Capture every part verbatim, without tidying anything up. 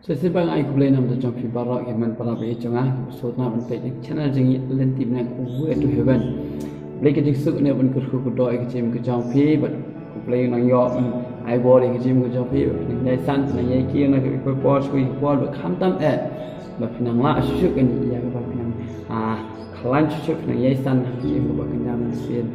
Te sngewbha ai khublei na ka bynta jong phi baroh ki hynmen para baieit jong nga kiba sngewtynnat ban peit ïa ka channel jong ngi Lynti Bneng, Way to Heaven. Blei ka jingsuk ne ban kyrkhu kyrdoh ïa ka jingim ka jong phi bad U Blei u nang ïoh ban ai bor ïa ka jingim ka jong phi, ba phin nang ïai san, phin nang ïai kiew na ka por sha ka por, ba khamtam eh ba phin nang lah shuh shuh kane ïa kaba phin nang, ah, khlaiñ shuh shuh, phin nang ïai san ha ka jingim kaba kynja mynsiem.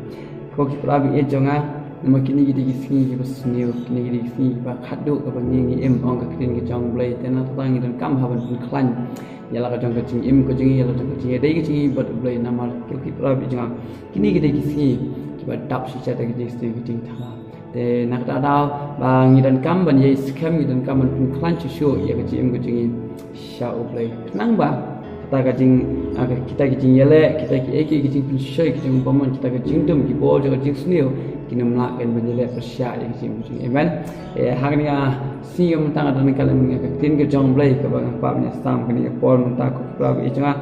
Ko ki para baieit jong nga, namar kine ki dei ki sngi kiba sniew, kine ki dei ki sngi kiba khatduh kaba ngi ngi im, ong ka ktien ka jong U Blei, te na kata ngi donkam ha ban pynkhlaiñ ïa la ka jong ka jingim ka jong ngi, ïa la jong ka jingïadei ka jong ngi bad U Blei, namar ko ki para baieit jong nga, kine ki dei ki sngi kiba dap shisha da ka jingsniew ka jingthala. Te na kata ka daw ba ngi donkam ban ïai skhem, ngi donkam ban pynkhlaiñ shuh shuh ïa ka jingim ka jong ngi sha U Blei. Khnang ba kata ka jing, ah, kita ki jingïaleh, kita kiei kiei ki jingpynshoi, ki jingbymman, kita ki jingdum, ki bor jong ka jingsniew kin ym lah kein ban ïaleh pyrshah ïa ka jingim ka jong ngi. Amen. Eh, ha kane ka sngi mynta nga donkam ban ong ïa ka ktien ka jong U Blei kaba nga kwah ban ïasam ha kane ka por mynta, ko ki para baieit jong nga.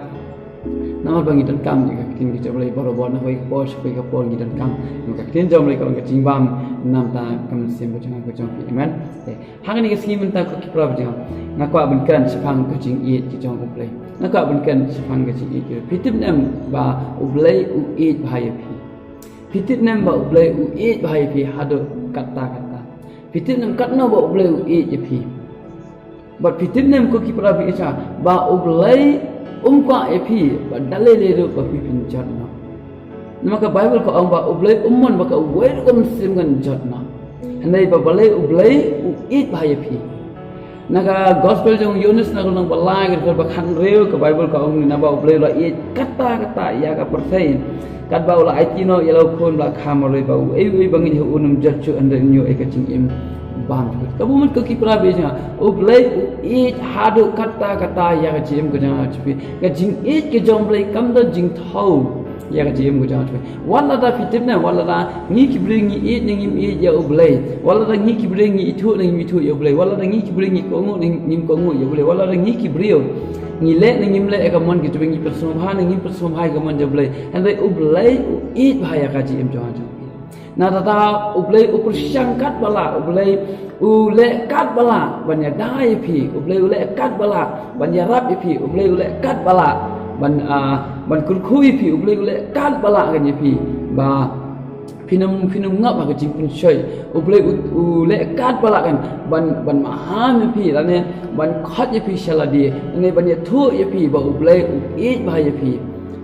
Namar ba ngi donkam ïa ka ktien ka jong U Blei barabor, na kawei ka por sha kawei ka por ngi donkam ïa ka ktien jong U Blei kaba ka jingbam na ka bynta ka mynsiem ka jong nga ka jong phi. Amen. Eh, ha kane ka sngi mynta, ko ki para baieit jong nga, nga kwah ban kren shaphang ka jingïeit ka jong U Blei. Nga kwah ban kren shaphang ka jingïeit ka jong U Blei. Phi tip ne em ba U Blei u ïeit bha ïa phi? Phi tip ne em ba U Blei u ïeit bha ïa phi haduh katta katta? Phi tip ne em katno ba U Blei u ïeit ïa phi? Bad phi tip ne em, ko ki para baieit jong nga, ba U Blei um kwah ïa phi ba da lei lei ruh ba phi phin jot noh. Namar ka Baibl ka ong ba U Blei um mon ba kawei ruh ka mynsiem kan jot noh. Hynrei ba balei? U Blei u ïeit bha ïa phi. Na ka Gospel jong u Ïoannis, na ka lynnong ba lai, ka dkhot ba khathynriew, ka Baibl ka ong ngi na ba U Blei u la ïeit katta katta ïa ka pyrthei, katba u la aiti noh ïa la u Khun ba la kha marwei, ba uei uei ba ngeit ha u un ym jot shuh, hynrei un ïoh ïa ka jingim bymjukut. Kaba mut, ko ki para baieit jong nga, U Blei u ïeit haduh katta katta ïa ka jingim ka jong nga jong phi. Ka jingïeit ka jong U Blei kam don jingthew ïa ka jingim ka jong nga jong phi. Wat lada, phi tip ne em, wat lada ngi ki briew ngi ïeit ne ngim ïeit ïa U Blei, wat lada ngi ki briew ngi ithuh ne ngim ithuh ïa U Blei, wat lada ngi ki briew ngi kohnguh ne ngim kohnguh ïa U Blei, wat lada ngi ki briew ngi leh ne ngim leh ïa ka mon ka jong U Blei, ngi pynsngewbha ne ngim pynsngewbha ïa ka mon jong U Blei, hynrei U Blei u ïeit bha ïa ka jingim jong nga jong phi. Na kata U Blei u pyrshang katba lah, U Blei u leh katba lah ban ïada ïa phi, U Blei u leh katba lah ban ïarap ïa phi, U Blei u leh katba lah ban, ah, ban kyrkhu ïa phi, U Blei u leh katba lah kein ïa phi, ba phin ym, phin ym ngop ha ka jingpynshoi. U Blei u, u leh katba lah kein ban, ban maham ïa phi, lane ban khot ïa phi sha lade, lane ban ïathuh ïa phi ba U Blei u ïeit bha ïa phi.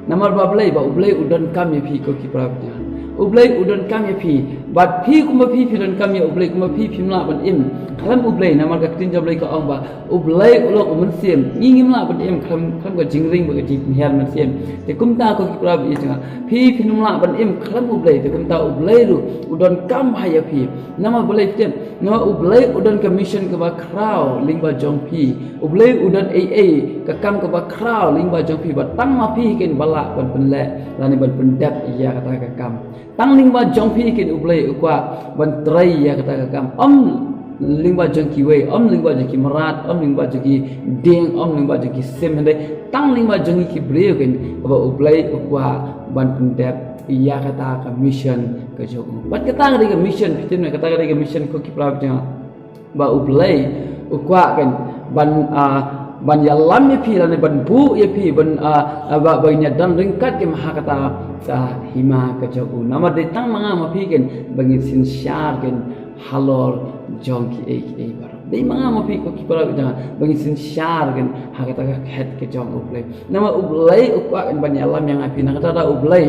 Namar ba balei? Ba U Blei u donkam ïa phi, ko ki para baieit jong nga. U Blei u donkam ïa phi. Bad phi, kumba phi phi donkam ïa U Blei, kumba phi phim lah ban im khlem U Blei, namar ka ktien jong U Blei ka ong ba U Blei u long u mynsiem. Ngi ngim lah ban im khlem, khlem ka jingring bad ka jingpynhiar mynsiem. Te kumta, ko ki para baieit jong nga, phi phin ym lah ban im khlem U Blei. Te kumta U Blei ruh u donkam bha ïa phi. Namar balei? Phi tip, namar U Blei u don ka mission kaba khraw lyngba jong phi. U Blei u don ei ei ka kam kaba khraw lyngba jong phi, ba tang ma phi hi kein ba lah ban pynleh lane ban pyndep ïa kata ka kam. Tang lyngba jong phi hi kein U Blei u kwah ban trei ïa kata ka kam. Ym lyngba jong kiwei, ym lyngba jong ki mrad, ym lyngba jong ki dieng, ym lyngba jong ki sim, hynrei tang lyngba jong ngi ki briew kein kaba U Blei u kwah ban pyndep ïa kata ka mission ka jong u. Bad kata ka dei ka mission, phi tip ne, kata ka dei ka mission, ko ki para baieit jong nga, ba U Blei u kwah kein ban, ah, ban ïalam ïa phi, lane ban buh ïa phi, ban, ah, ah, ba, ba ngin ïadon ryngkat kein ha kata ka hima ka jong u. Namar dei tang ma nga ma phi kein ba ngin synshar kein halor jong kiei kiei baroh. Dei ma nga ma phi, ko ki para baieit jong nga, ba ngin synshar kein ha kata ka khet ka jong U Blei. Namar U Blei u kwah kein ban ïalam ïa nga ïa phi. Na kata ka daw U Blei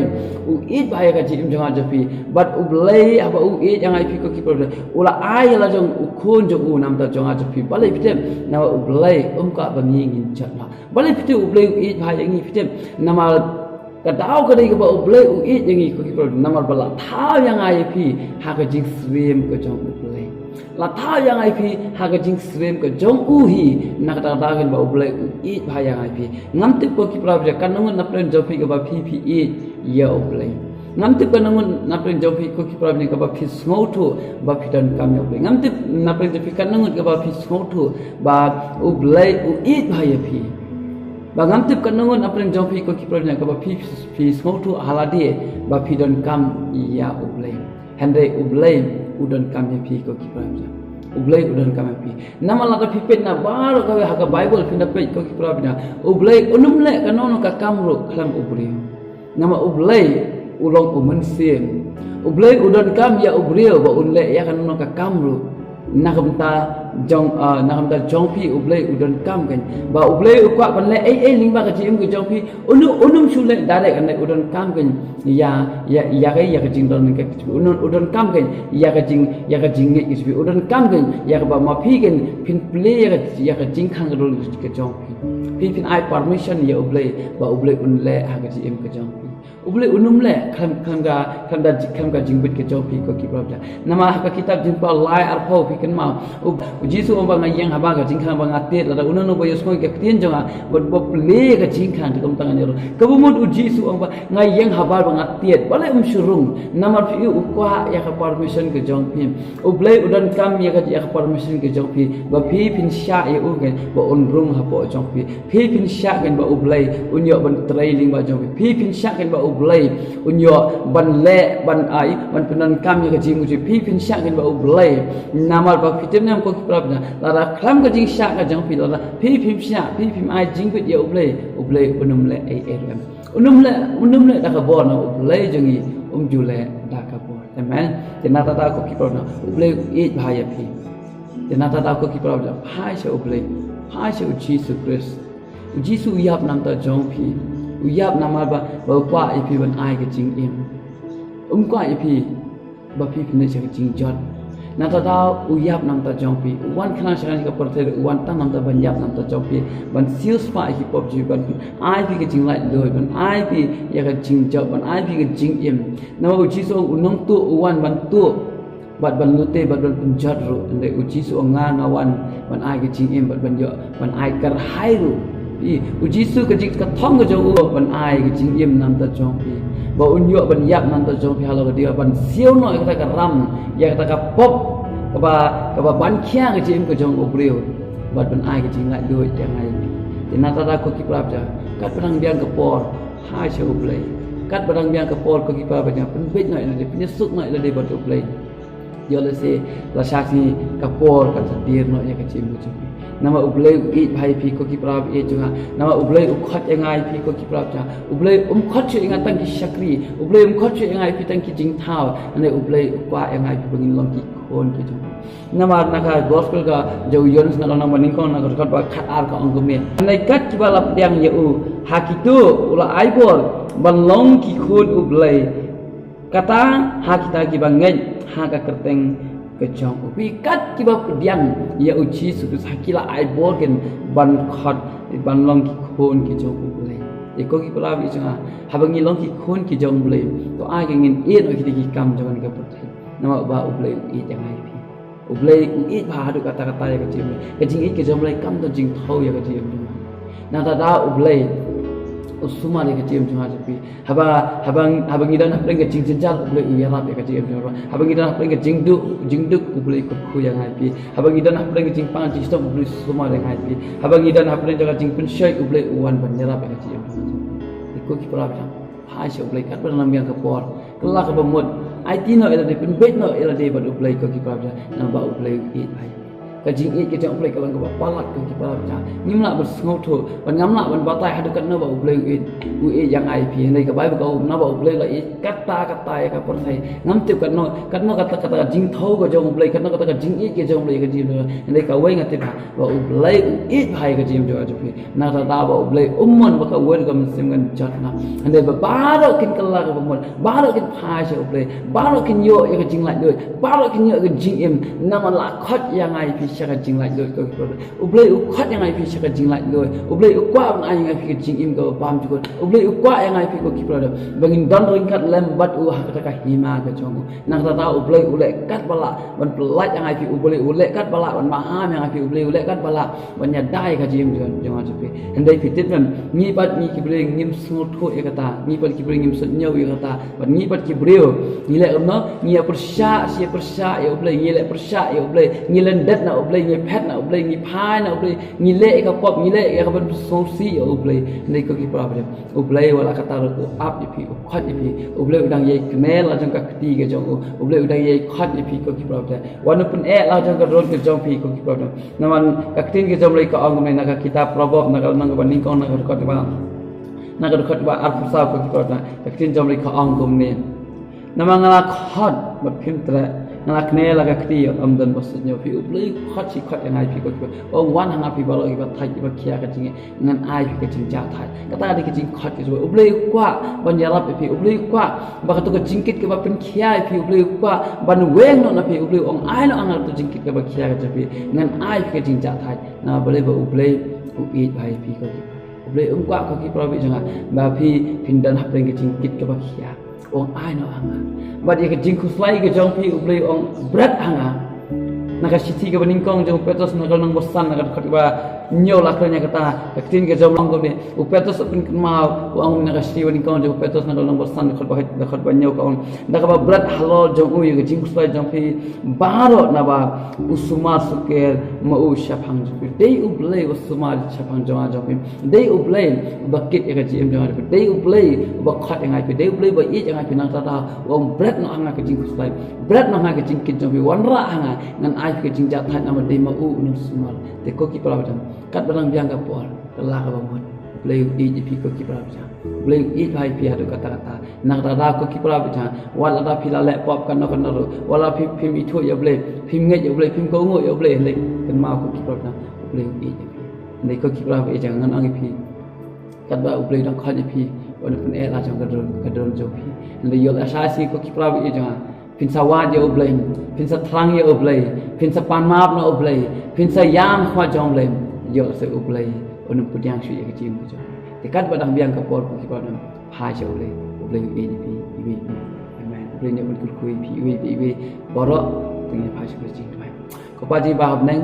u ïeit bha ïa ka jingim jong nga jong phi. Bad U Blei haba u ïeit ïa nga ïa phi, ko ki para baieit, u la ai ïa la jong u Khun jong u na ka bynta jong nga jong phi. Balei? Phi tip, namar U Blei um kwah ba ngi ngin jot noh. Balei? Phi tip, U Blei u ïeit bha ïa ngi, phi tip, namar ka daw ka dei kaba U Blei u ïeit ïa ngi, ko ki para baieit, namar ba la thaw ïa nga ïa phi ha ka jingsyriem ka jong U Blei. La thaw ïa nga ïa phi ha ka jingsyriem ka jong u hi. Na kata ka daw kein ba U Blei u ïeit bha ïa nga ïa phi. Ngam tip, ko ki para baieit, katno ngut na pdeng jong phi kaba phi phi ïeit ïa U Blei. Ngam tip katno ngut na pdeng jong phi, ko ki para baieit, kaba phi sngewthuh ba phi donkam ïa U Blei. Ngam tip na pdeng jong phi katno ngut kaba phi sngewthuh ba U Blei u ïeit bha ïa phi. Ba ngam tip katno ngut na pdeng jong phi, ko ki para baieit, kaba phi, phi sngewthuh ha lade ba phi donkam ïa U Blei. Hynrei U Blei u donkam ïa phi, ko ki para baieit. U Blei u donkam ïa phi. Namar lada phi peit na baroh kawei ha ka Baibl phin da peit ko ki para bangeit. U Blei un ym leh kano kano ka kam ruh khlem u briew. Namar U Blei u long u mynsiem. U Blei u donkam ïa u briew ba un leh ïa kano kano ka kam ruh. Na ka bynta jong, ah, na ka bynta jong phi U Blei u donkam kein. Ba U Blei u kwah ban leh ei ei lyngba ka jingim ka jong phi. Un ym, un ym shu leh direct, hynrei u donkam kein ïa, ïa, ïa ka, ïa ka jingdon ka jong phi. Un ym, u donkam kein ïa ka jing, ïa ka jingngeit ka jong phi. U donkam kein ïa kaba ma phi kein phin plie ïa ka, ïa ka jingkhang ka dohnud ka jong phi. Phi phin ai permission ïa U Blei ba U Blei un leh ha ka jingim ka jong phi. U Blei un ym leh khlem, khlem ka, khlem da, khlem ka jingbit ka jong phi ko ki para bangeit. Namar ha ka kitab Jingpynpaw lai arphew phi kynmaw. U, U Jisu u ong ba nga ïeng haba ka jingkhang ba nga tied, lada uno uno ba ïohsngew ïa ka ktien jong nga bad ba plie ka jingkhang, te kumta ngan ïaroh. Kaba mut U Jisu u ong ba nga ïeng haba ba nga tied. Balei um shu rung? Namar phi, u kwah ïa ka permission ka jong phi. U Blei u donkam ïa ka, ïa ka permission ka jong phi ba phi phin shah ïa u kein ba un rung hapoh jong phi. Phi phin shah kein ba U Blei un ïoh ban trei lyngba jong phi. Phi phin shah kein ba U Blei un ïoh ban leh, ban ai, ban pyndonkam ïa ka jingim jong phi. Phi phin shah kein ba U Blei. Namar ba phi tip ne em ko ki para bangeit, lada khlem ka jingshah ka jong phi, lada phi phim shah, phi phim ai jingbit ïa U Blei, U Blei un ym leh ei ei ruh em. Un ym leh, un ym leh da ka bor, namar U Blei jong ngi um ju leh da ka bor. Amen. Te na kata ko ki para bangeit, U Blei u ïeit bha ïa phi. Te na kata ko ki para bangeit, phai sha U Blei, phai sha U Jisu Khrist. U Jisu u ïap na ka bynta jong phi. U ïap namar ba, ba u kwah ïa phi ban ai ka jingim. Um kwah ïa phi ba phi phin leit sha ka jingjot. Na kata u ïap na ka bynta jong phi. U wan khnang sha kane ka pyrthei, u wan tang na ka bynta ban ïap na ka bynta jong phi. Ban siewspah ïa ki pop jong phi, ban ai phi ka jinglaitluid, ban ai phi ïa ka jingjop, ban ai phi ka jingim. Namar U Jisu u nongtuh u wan ban tuh bad ban lute bad ban pynjot ruh. Hynrei U Jisu u ong nga, nga wan ban ai ka jingim bad ban ïoh ban ai kyrhai ruh. Phi, U Jisu ka jing, ka thong ka jong u ban ai ka jingim na ka bynta jong phi. Ba un ïoh ban ïap na ka bynta jong phi halor ka diwa, ban siew noh ïa kata ka ram, ïa kata ka pop kaba, kaba ban khia ka jingim ka jong u briew. Bad ban ai ka jinglaitluid ïa nga ïa phi. Te na kata ko ki para bangeit, katba dang biang ka por, phai sha U Blei. Katba dang biang ka por ko ki para bangeit, pynbeit noh ïa lade, pynïasuk noh ïa lade bad U Blei. Ïoh lehse la shah sngi ka por kan sa tied noh ïa ka jingim jong phi. Namar U Blei u ïeit bha ïa phi ko ki para bangeit jong nga. Namar U Blei u khot ïa nga ïa phi ko ki para bangeit jong nga. U Blei um khot shuh ïa nga tang ki shakri. U Blei um khot shuh ïa nga ïa phi tang ki jingthaw. Hynrei U Blei u kwah ïa nga ïa phi ba ngin long ki khun ki jong phi. Namar na ka gospel ka jong u Ïoannis na ka lynnong ba nyngkong na ka dkhot ba khatar ka ong kumne. Hynrei kat kiba la pdiang ïa u ha kito u la ai bor ban long ki khun U Blei. Kata ha kita kiba ngeit ha ka kyrteng ka jong u. Phi, kat kiba pdiang ïa U Jisu Khrist ha ki la ai bor kein ban khot, ban long ki khun ki jong U Blei. Ïa ko ki para bangeit jong nga, haba ngi long ki khun ki jong U Blei, to ai ka ngin ïeit noh ïa kita ki kam jong kane ka pyrthei. Namar ba U Blei u ïeit ïa nga ïa phi. U Blei u ïeit bha haduh katta katta ïa ka jingim. Ka jingïeit ka jong U Blei kam don jingthew ïa ka jingim jong nga. Nangta da U Blei u sumar ïa ka jingim jong nga jong phi. Haba, haba, haba ngi don hapdeng ka jingjynjar, U Blei u ïarap ïa ka jingim jong nga. Haba ngi don hapdeng ka jingduk, jingduk, U Blei u kyrkhu ïa nga ïa phi. Haba ngi don hapdeng ka jingpang jingshitom, U Blei u sumar ïa nga ïa phi. Haba ngi don hapdeng ka jingpynshoi, U Blei u wan ban ïarap ïa ka jingim jong nga jong phi. Ïa ko ki para bangeit, phai sha U Blei katba dang biang ka por. Kylla kaba mut. Aiti noh ïa lade, pynbeit noh ïa lade bad U Blei ko ki para bangeit. Namar ba U Blei u ïeit bha ïa phi. Ka jingïeit ka jong U Blei ka long kaba palat ko ki para bangeit. Ngim lah ban sngewthuh, ban ngam lah ban batai haduh katno ba U Blei u ïeit, u ïeit ïa nga ïa phi. Hynrei ka Baibl ka ong namar ba U Blei u la ïeit katta katta ïa ka pyrthei. Ngam tip katno, katno kata, kata ka jingthew ka jong U Blei, katno kata ka jingïeit ka jong U Blei ïa ka jingim. Hynrei kawei nga tip ba U Blei u ïeit bha ïa ka jingim jong nga jong phi. Nangta da ba U Blei um mon ba kawei ruh ka mynsiem kan jot noh. Hynrei ba baroh kin kylla kaba mut, baroh kin phai sha U Blei, baroh kin ïoh ïa ka jinglaitluid, baroh kin ïoh ïa ka jingim. Namar la khot ïa nga ïa phi sha ka jinglaitluid ko ki para bangeit. U Blei u khot ïa nga ïa phi sha ka jinglaitluid. U Blei u kwah ban ai ïa nga ïa phi ka jingim kaba bymjukut. U Blei u kwah ïa nga ïa phi ko ki para bangeit ba ngin don ryngkat lem bad u ha kata ka hima ka jong u. Nangta da U Blei u leh katba lah ban pyllait ïa nga ïa phi, U Blei u leh katba lah ban maham ïa nga ïa phi, U Blei u leh katba lah ban ïada ïa ka jingim jong, jong nga jong phi. Hynrei phi tip em, ngi pat ngi ki briew ngim sngewthuh ïa kata, ngi pat ki briew ngim sngewthuh ïa kata, bad ngi pat ki briew ngi leh kumno, ngi ïa pyrshah, shi pyrshah ïa U Blei, ngi leh pyrshah ïa U Blei, ngi leh ndet na U Blei ngi phet na U Blei, ngi phai na U Blei, ngi leh ïa ka pop, ngi leh ïa ka ban sngewsih ïa U Blei. Hynrei ko ki para bangeit, U Blei wat la katta ruh u ap ïa phi, u khot ïa phi. U Blei u dang ïai kane la jong ka kti ka jong u. U Blei u dang ïai khot ïa phi ko ki para bangeit. Wat nym pyneh la jong ka drone ka jong phi ko ki para bangeit. Namar ka ktien ka jong U Blei ka ong kumne na ka kitab Proverb, na ka lynnong kaba nyngkong, na ka dkhot kaba, na ka dkhot kaba arphew saw ko ki para bangeit. Ka ktien jong U Blei ka ong kumne. Namar nga la khot bad phim treh, nga la kane la ka kti ym don ba sngewthuh. Phi, U Blei u khot shi khot ïa nga ïa phi ko ki para bangeit. U ong wan ha nga phi baroh kiba thait kiba khia ka jingngeit, ngan ai phi ka jingjahthait. Kata ka dei ka jingkhot ka jong U Blei. U Blei u kwah ban ïarap ïa phi. U Blei u kwah ba kato ka jingkit kaba pynkhia ïa phi, U Blei u kwah ban weng noh na phi. U Blei u ong ai noh ha nga kato jingkit kaba khia ka jong phi, ngan ai phi ka jingjahthait. Namar balei? Ba U Blei u ïeit bha ïa phi ko ki para bangeit. U Blei um kwah ko ki para bangeit jong nga ba phi phin don hapdeng ka jingkit kaba khia. U ong ai noh ha nga. Bad ïa ka jingkhuslai ka jong phi U Blei u ong bret ha nga. Na ka shithi kaba nyngkong jong u Petros na ka lynnong ba san, na ka dkhot kaba hynñiew la kren ïa kata. Ka ktien ka jong U Blei kumne, u Petros u pynkynmaw, u ong na ka shithi kaba nyngkong jong u Petros na ka lynnong ba san, dkhot ba, dkhot ba hynñiew ka ong, da kaba bret halor jong u ïa ka jingkhuslai jong phi baroh, naba u sumar sukher ma u shaphang jong phi. Dei U Blei uba sumar shaphang jong nga jong phi. Dei U Blei uba kit ïa ka jingim jong nga. Dei U Blei uba khot ïa nga ïa phi. Dei U Blei uba ïeit ïa nga ïa phi. Nangta da u ong bret noh ha nga ka jingkhuslai, bret noh ha nga ka jingkit jong phi. Wanrah ha nga, ngan ai phi ka jingjahthait namar dei ma u u nongsumar. Te ko ki para bangeit, katba dang biang ka por, kylla kaba mut. U Blei u ïeit ïa phi ko ki para bangeit. U Blei u ïeit bha ïa phi haduh katta katta. Nangta da ko ki para bangeit, wat lada phi la leh pop kano kano ruh, wat la phi, phim ithuh ïa U Blei, phim ngeit ïa U Blei, phim kohnguh ïa U Blei, hynrei kynmaw ko ki para bangeit, U Blei u ïeit ïa phi. Hynrei ko ki para bangeit, ngan ong ïa phi, katba U Blei u dang khot ïa phi, wat nym pyneh la jong ka drone, ka drone jong phi. Hynrei ïoh lashai sngi ko ki para bangeit, phin sa wad ïa U Blei, phin sa thrang ïa U Blei, phin sa pan map na U Blei, phin sa ïam ha khmat jong U Blei. Ïoh sa U Blei un ym pdiang shuh ïa ka jingim ka jong phi. Te katba dang biang ka por ko ki para bangeit, phai sha U Blei. U Blei u ïeit ïa phi iwei pa iwei. Amen. U Blei un ïa pynkyrkhu ïa phi iwei pa iwei baroh. Te ngin phai sha ka jingduwai. Ko Pa jong ngi ba ha bneng,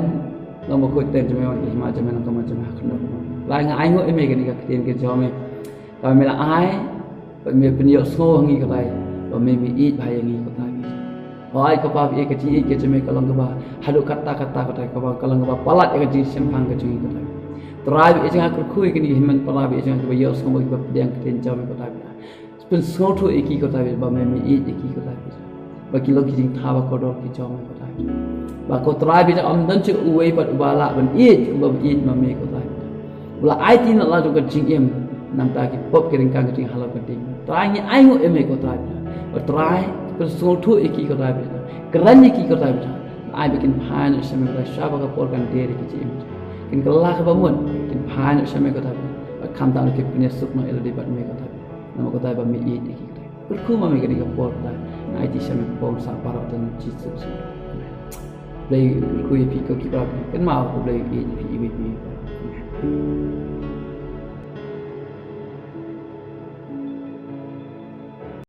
long bakhuid ktien jong me, wan ka hima jong me, long ka mon jong me ha khyndiat. Blei nga ainguh ïa me kane ka ktien ka jong me. Kaba me la ai, ba me pynïohsngew ha ngi ko Trai, ba me, me ïeit bha ïa ngi ko Trai. Hooid ko Pa, ïa ka jingïeit ka jong me ka long kaba haduh katta katta ko Trai, kaba ka long kaba palat ïa ka jingshemphang ka jong ngi ko Trai. Trai ba ïeit jong nga, kyrkhu ïa kine ki hynmen para ba ïeit jong nga kiba ïohsngew bad kiba pdiang ka ktien jong me ko Trai. Pynsngewthuh ïa ki ko Trai ba me, me ïeit ïa ki ko Trai. Ba ki long ki jingthaw ba kordor ki jong me ko Trai. Ba ko Trai ba ym don shuh uwei pat uba lah ban ïeit kumba ïeit ma me ko Trai. Ba la aiti na la jong ka jingim, nangta ki pop ki ryngkang ka jinghalor ka ding. Trai ngi ainguh ïa me ko Trai. Ba Trai pynsngewthuh ïa ki ko Trai. Kren ïa ki ko Trai. Ai ba kin phai noh sha me ko Trai, sha ba ka por kan der ïa ki jingim. Kin kylla kaba mut, kin phai noh sha me ko Trai. Ba khamtam kin pynïasuk noh ïa lade bad me ko Trai. Namar ko Trai ba me ïeit ïa ki ko Trai. Kyrkhu ma me kane ka por ko Trai. Nga aiti sha me ko Trai sha baroh ha kyrteng Jisu Khrist. Amen. Blei kyrkhu ïa phi ko ki para bangeit. Kynmaw ko Blei ïeit ïa phi iwei pa iwei. Amen.